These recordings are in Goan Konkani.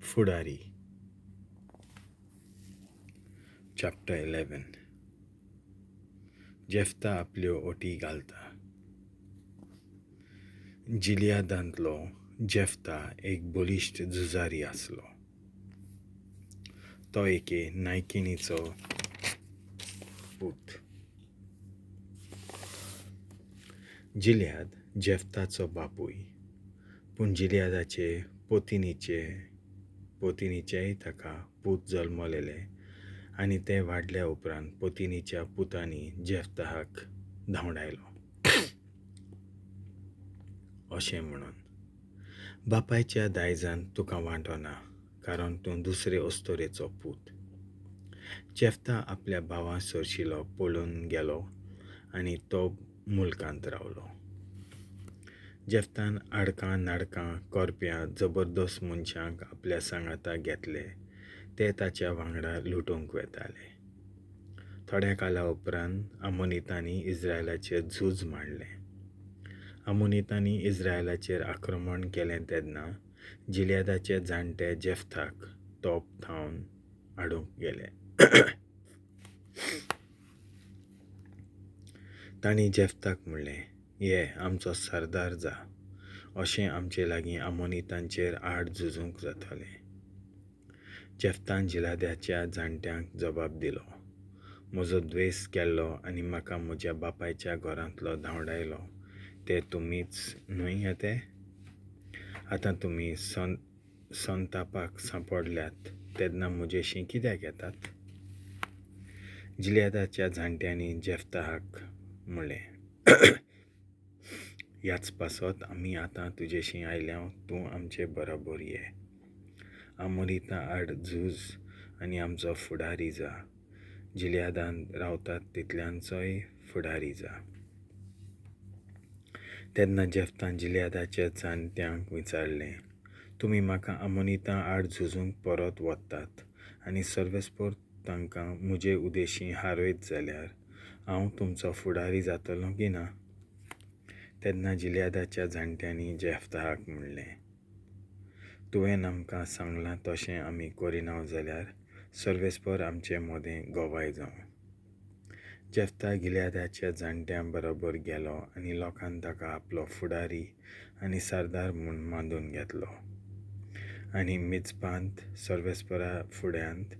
फुडारी. चॅप्टर 11. जेफ्ता आपल्यो ओटी घालता. जिलियादांतलो जेफ्ता एक बलिश्ट झुजारी आसलो. तो एके नायकिणीचो पूत. जिलियाद जेफ्ताचो बापूय, पूण जिलियादाचे पोतिनीचेय ताका पूत जल्मलेले आनी ते वाडल्या उपरांत पोतिनीच्या पुतांनी जेफ्ताक धांवडायलो, अशें म्हणून, बापायच्या दायजान तुका वांटो ना, कारण तूं दुसरे अस्तुरेचो पूत. जेफ्ता आपल्या भावां सरशिलो पळून गेलो आनी तो मुलकांत रावलो. जेफ्तान आडकां नाडकां करप्या जबरदस्त मनशांक आपल्या सांगाता घेतले, ते ताच्या वांगडा लुटूंक वेताले. थोड्या काळा उपरांत आमोनितांनी इस्रायलाचेर झूज मांडलें. आमोनितांनी इस्रायलाचेर आक्रमण केलें तेन्ना जिलियादाचे जाणटे जेफ्ताक तोप थावन हाडूंक गेले. तांणी जेफ्ताक म्हणलें, ये, आमचो सरदार जा, अशें आमचे लागीं आमोनितांचेर आड झुजूंक जातलें. जेफ्तान जिलाद्याच्या जाणट्यांक जबाब दिलो, म्हजो द्वेस केल्लो आनी म्हाका म्हज्या बापायच्या घरांतलो धांवडायलो ते तुमीच न्हय ते? आतां तुमी संतापाक सांपडल्यात तेन्ना म्हजेशीं कित्याक येतात? जिलियादाच्या जाणट्यांनी जेफ्ताक म्हणलें, ह्याच पासत आमी आतां तुजेशीं आयल्या, तूं आमचे बरोबर ये, आमोनिता आड झूज आनी आमचो फुडारी जा, जिलियादांत रावतात तितल्यांचोय फुडारी जा. तेन्ना जेफ्तान जिलियादाच्या जाणट्यांक विचारलें, तुमी म्हाका आमोनिता आड झुजूंक परत वतात आनी सर्वेस्पर तांकां म्हजे उदेशीं हारयत जाल्यार हांव तुमचो फुडारी जातलो की ना? तेन्ना जिलियादाच्या जाणट्यांनी जेफ्ताक म्हणलें, तुवें आमकां सांगलां तशें आमी करिना जाल्यार सर्वेस्पर आमचे मदें गवाय जावं. जेफ्ता गिलियादाच्या जाणट्यां बरोबर गेलो आनी लोकान ताका आपलो फुडारी आनी सरदार म्हूण मानून घेतलो. आनी मिजपांत सर्वेस्परा फुड्यांत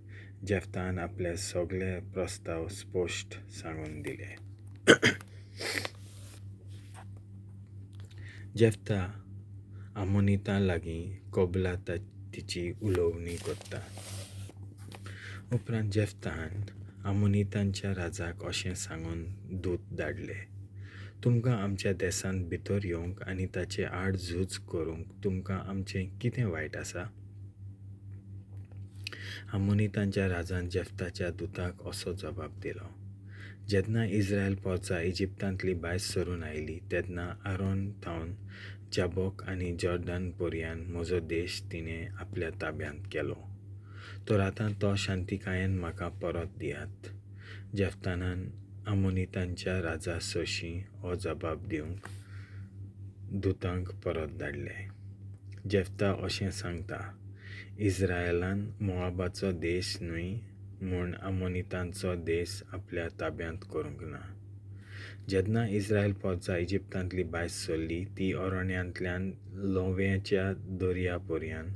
जेफ्तान आपले सगळे प्रस्ताव स्पश्ट सांगून दिले. जेफ्ता आमोनितां लागीं कबलातीची उलोवणी करता. उपरांत जेफ्तान आमोनितांच्या राजाक अशें सांगून दूत धाडले, तुमकां आमच्या देसांत भितर येवंक आनी ताचे आड झूज करूंक तुमकां आमचें कितें वायट आसा? आमोनितांच्या राजान जेफ्ताच्या दुताक असो जबाब दिलो, जेन्ना इस्रायल पोरचा इजिप्तांतली भायर सरून आयली तेन्ना आरोन थावन जाबोक आनी जॉर्डन पर्यान म्हजो देश तिणें आपल्या ताब्यांत केलो, तर आतां तो शांतिकायेन म्हाका परत दियात. जेफ्तानान आमोनितांच्या राजा सरशीं हो जबाब दिवंक दुतांक परत धाडले. जेफ्ता अशें सांगता, इस्रायलान मोआबाचो देश न्हय म्हूण आमोनितांचो देश आपल्या ताब्यांत करूंक ना. जेन्ना इस्रायल पोरचा इजिप्तांतली भायर सरली ती अरण्यांतल्यान लोव्याच्या दर्या पर्यान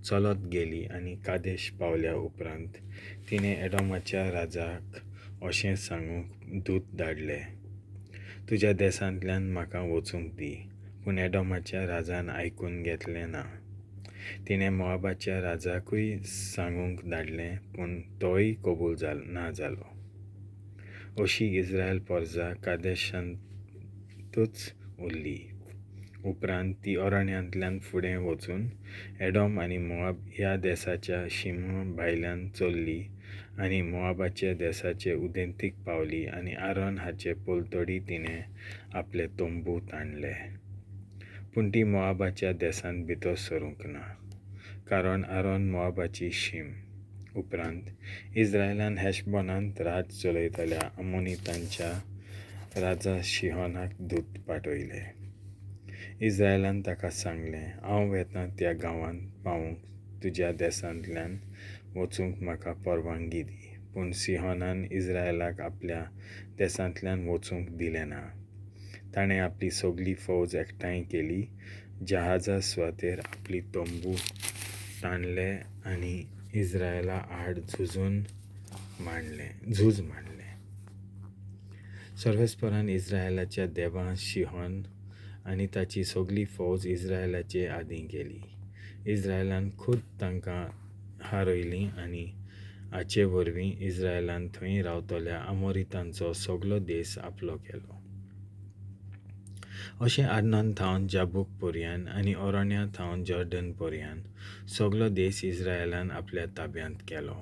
चलत गेली आनी कादेश पावल्या उपरांत तिणें एडोमाच्या राजाक अशें सांगूंक दूत धाडले, तुज्या देसांतल्यान म्हाका वचूंक दी. पूण एडोमाच्या राजान आयकून घेतलें ना. तिणें मोआबाच्या राजाकूय सांगूंक धाडलें, पूण तोय कबूल ना जालो. अशी इस्रायल पोरजा कादेशांतूच उरली. उपरांत ती अरण्यांतल्यान फुडें वचून एडोम आनी मोआब ह्या देसाच्या शिमा भायल्यान चल्ली आनी मोआबाच्या देसाचे उदेंतीक पावली आनी आरोन हाचे पलतडी तिणें आपले तंबू ताणले. पूण ती मोआबाच्या देसांत भितर सरूंक ना, कारण आरोन मोआबाची शीम. उपरांत इस्रायलान हेशबोनांत राज चलयतल्या आमोनितांच्या राजा शिहोनाक दूत पाठयले. इस्रायलान ताका सांगलें, हांव वेतां त्या गांवांत पावूंक तुज्या देसांतल्यान वचूंक म्हाका परवानगी दी. पूण सिहोनान इस्रायलाक आपल्या देसांतल्यान वचूंक दिलें ना. ताणें आपली सगली फौज एकठांय केली, जहाजा सुवातेर आपली तंबू ताणले आनी इस्रायला आड झूज मांडलें. सर्वेस्परान इस्रायलाच्या देवा शिहोन आनी ताची सगली फौज इस्रायलाचे आदीं केली. इस्रायलान खूद तांकां हारयलीं आनी हाचे वरवीं इस्रायलान थंय रावतल्या आमोरितांचो सगलो देस आपलो केलो. अशें आर्नोन थावन जाबूक पर्यान आनी ओरण्या थावन जॉर्डन पर्यान सगलो देस इस्रायलान आपल्या ताब्यांत केलो.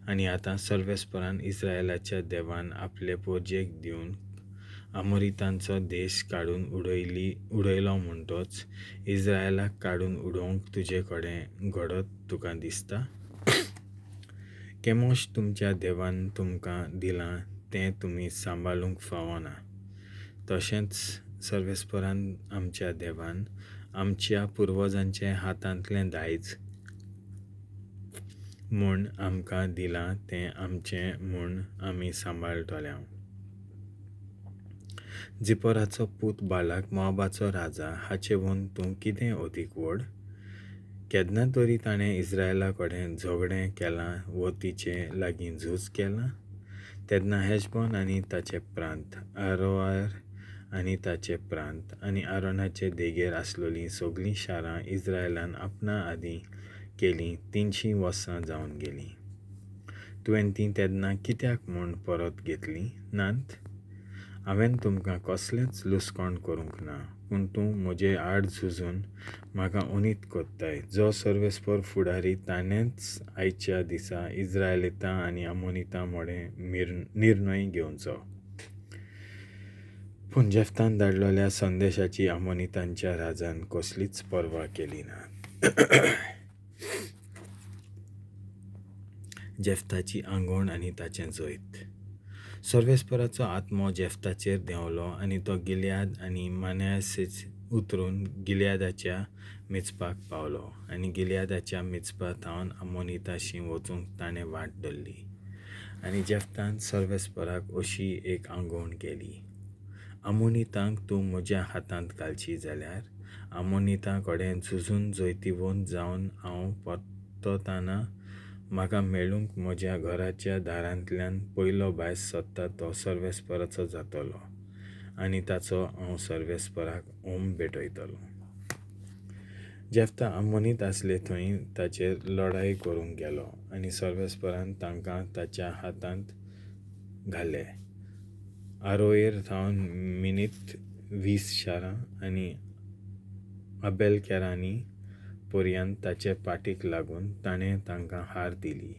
आनी आतां सर्वेस्परान इस्रायलाच्या देवान आपले पोरजेक दिवन आमोरितांचो देश काडून उडयलो म्हणटोच इस्रायलाक काडून उडोवंक तुजे कडेन घडत तुका दिसता? केमोश तुमच्या देवान तुमकां दिलां तें तुमी सांबाळूंक फावना. तशेंच सर्वेस्परान आमच्या देवान आमच्या पुर्वजांचे हातांतलें दायज म्हूण आमकां दिलां तें आमचें म्हूण आमी सांबाळटले. जिपोराचो पूत बालाक मोआबाचो राजा हाचेवून तूं कितें अदीक व्हड? केन्ना तरी ताणें इस्रायला कडेन झगडें केलां वो तिचे लागीं झूज केलां? तेन्ना हेशबॉन आनी ताचे प्रांत, आरोआर आनी ताचे प्रांत आनी आरोनाचे देगेर आसलेलीं सगलीं शारां इस्रायलान आपणा आदीं केलीं 300 वर्सां जावन गेलीं. तुवें तीं तेन्ना कित्याक म्हूण परत घेतलीं नात? हांवें तुमकां कसलेंच लुसकोण करूंक ना, पूण तूं म्हजे आड झुजून म्हाका अनीत कोत्ताय. जो सर्वेस्पर फुडारी ताणेंच आयच्या दिसा इस्रायलितां आनी आमोनितां मोडें निर्णय घेवचो. पूण जेफ्तान धाडलेल्या संदेशाची आमोनितांच्या राजान कसलीच पर्वा केली ना. जेफ्ताची आंगवण आनी ताचें जैत. सर्वेस्पराचो आत्मो जेफ्ताचेर देंवलो आनी तो गिलयाद आनी मानॅसेस उतरून गिलयादाच्या मिचपाक पावलो आनी गिलयादाच्या मिचपा थावन आमोनिताशी वचूंक ताणें वाट धरली. आनी जेफ्तान सर्वेस्पराक अशी एक आंगवण केली, आमोनितांक तूं म्हज्या हातांत घालशी जाल्यार आमोनितां कडेन झुजून जैतिवंत जावन हांव परतताना म्हाका मेळूंक म्हज्या घराच्या दारांतल्यान पयलो भायर सरता तो सर्वेस्पराचो जातलो आनी ताचो हांव सर्वेस्पराक होम भेटयतलो. जेफ्ता आमोनीत आसले थंय ताचेर लडाई करूंक गेलो आनी सर्वेस्परान तांकां ताच्या हातांत घाले. आरोएर थावन मिनीत 20 शारां आनी आबेलकेरानी पर्यंत ताचे पाटीक लागून ताणें तांकां हार दिली.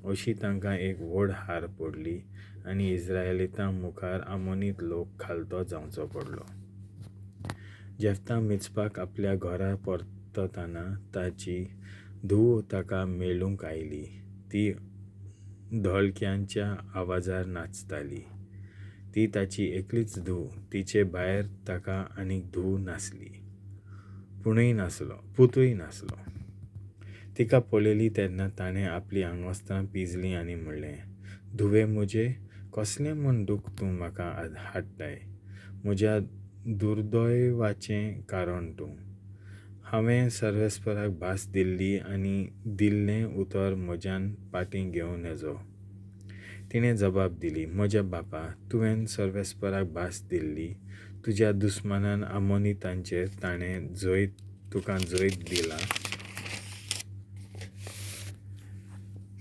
अशी तांकां एक व्हड हार पडली आनी इस्रायलितां मुखार आमोनीत लोक खालतो जावचो पडलो. जेफ्ता मिचपाक आपल्या घरा परतताना ताची धूव ताका मेळूंक आयली. ती धोलक्यांच्या आवाजार नाचताली. ती ताची एकलीच धूव, तिचे भायर ताका आनीक धूव नासली, पुणूय नासलो, पुतूय नासलो. तिका पळयली तेन्ना ताणें आपलीं आंगवस्त्रां पिंजलीं आनी म्हणलें, धुवे म्हजे, कसलें म्हूण दूख तूं म्हाका हाडटाय? म्हज्या दुर्दैवाचें कारण तूं. हांवें सर्वेस्पराक भास दिल्ली आनी दिल्लें उतर म्हज्यान पाटीं घेवं नजो. तिणें जबाब दिली, म्हज्या बापा, तुवें सर्वेस्पराक भास दिल्ली, तुज्या दुस्मानान आमोनितांचेर ताणें जैत तुका जैत दिलां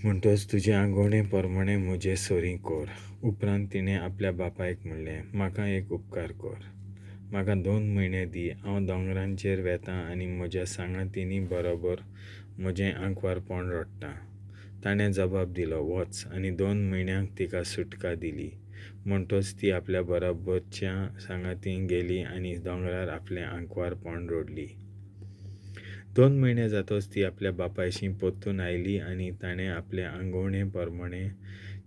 म्हणटच तुजे आंगवणे प्रमाणें म्हजे सरीं कर. उपरांत तिणें आपल्या बापायक म्हणलें, म्हाका एक उपकार कर, म्हाका 2 म्हयने दी, हांव दोंगरांचेर वेतां आनी म्हज्या सांगातिनी बरोबर म्हजें आंकवारपण रडटां. ताणें जबाब दिलो, वच. आनी 2 म्हयन्यांक तिका सुटका दिली. म्हणटच ती आपल्या बरोबरच्या सांगाती गेली आनी दोंगरार आपलें आंकवारपण रडली. 2 म्हयने जातच ती आपल्या बापायशी परतून आयली आनी ताणें आपले आंगवणे प्रमाणें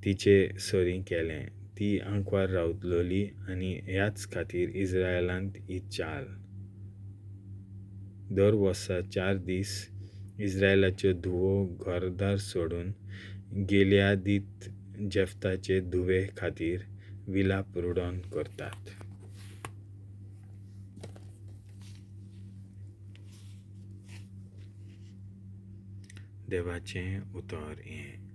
तिचे सरीं केलें. ती आंकवार रावतली आनी ह्याच खातीर इस्रायलांत ही चाल. दर वर्सा 4 दीस इस्रायलाच्यो धुवो घरदार सोडून गिलयादींत जेफ्ताचे धुवे खातीर विलाप रुडोन करतात. देवाचें उतर हें.